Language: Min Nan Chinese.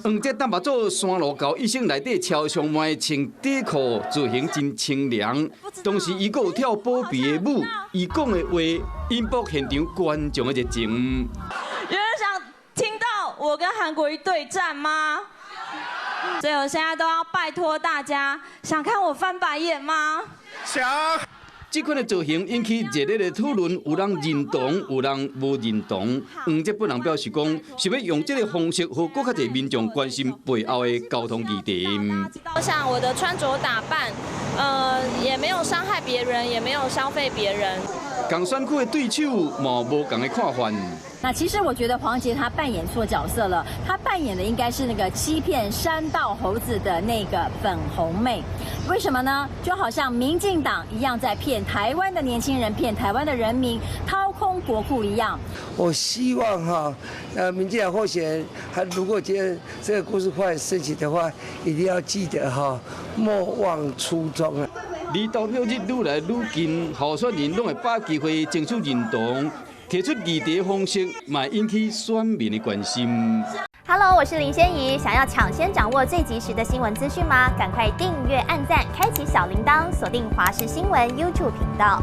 黃捷淡薄做山路猴醫生內底超上賣穿短褲，造型真清涼。同時，伊閣有跳寶貝的舞，伊講的話引爆現場觀眾的熱情。有人想聽到我跟韓國瑜對戰嗎？所以我現在都要拜託大家，想看我翻白眼嗎？想。這款的造型引起熱烈的討論，有人認同，有人無認同。黃捷本人表示講，是欲用這个方式，予閣較濟民眾關心背後的交通議題。我想我的穿着打扮，也沒有傷害別人，也沒有消費別人。仝選區的對手嘛無仝的看法。那其實我覺得黃捷他扮演錯角色了，他扮演的應該是那個欺騙山道猴子的那個粉紅妹。為什麼呢？就好像民進黨一樣，在騙台灣的年輕人、騙台灣的人民、掏空國庫一樣。我希望哈，民進黨候選人，他如果今天這個故事發生事情的話，一定要記得哈，莫忘初衷啊。離投票日愈來愈近，候選人攏會把握機會爭取認同，提出議題方式，嘛引起選民的關心。 Hello，我是林仙怡，想要搶先掌握最及時的新聞資訊嗎？趕快訂閱、按讚、開啟小鈴鐺，鎖定華視新聞 YouTube 頻道。